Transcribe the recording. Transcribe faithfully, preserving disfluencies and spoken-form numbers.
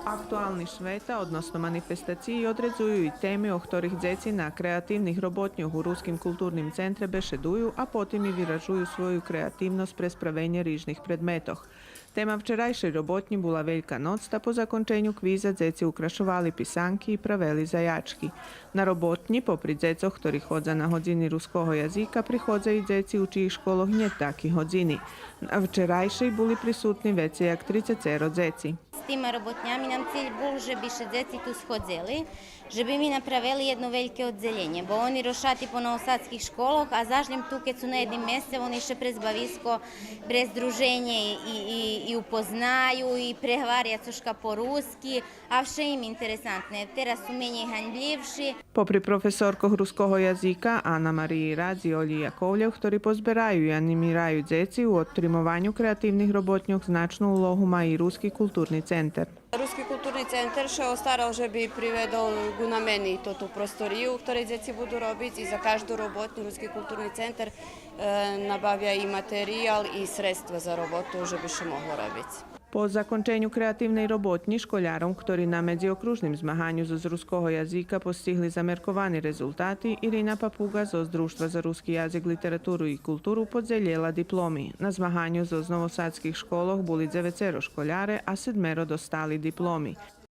Актуални швета, односно манифестациї, одредзую и теми о хторих дзеци на креативних роботньох у Руским културним центре бешедую, а потим и виражую свою креативносц през правенє рижних предметох. Тема вчерайшей роботнї була Велька ноц, та по законченю квиза дзеци украшовали писанки и правели заячки. На роботнї, попри дзецох хтори ходза на годзини руского язика, приходза и дзеци у чиїх школох нєт таки годзини. На вчерайшей були присутни вецей як трицецеро дзеци. З тима роботнями нам циль бул же би ше дзеци ту сходзели, же би ми направели єдно вельке оддзелєнє, бо вони розшати по новосадских школох, а заш лєм ту, кед су на єдним месце, вони ше през бависко, през друженє и, и, и упознаю, и прегваря цошка по руски, а вше им интересантне. Тераз су менєй ганьблївши. Попри професоркох руского язика Ана Мариї Радз и Олї Яковлєв, хтори позбераю и анімираю дзеци у отримованю креативних роботньох, значну улогу ма и Руски културни центер. Руски културни центер ше остарал же би приведол ґу намени тоту просторию у хторей дзеци буду робиц, и за кажду роботню Руски културни центер, е, набавя и материял, и средства за роботу же би ше могло робиц. По законченю креативней роботнї школяром, хтори на медзиокружним змаганю зоз руского язика постигли замерковани резултати, Ирина Папуґа зоз Дружтва за руски язик, литературу и културу подзелєла дипломи. На змаганю зоз новосадских школох були дзевецеро школяре, а седмеро достали дипломи.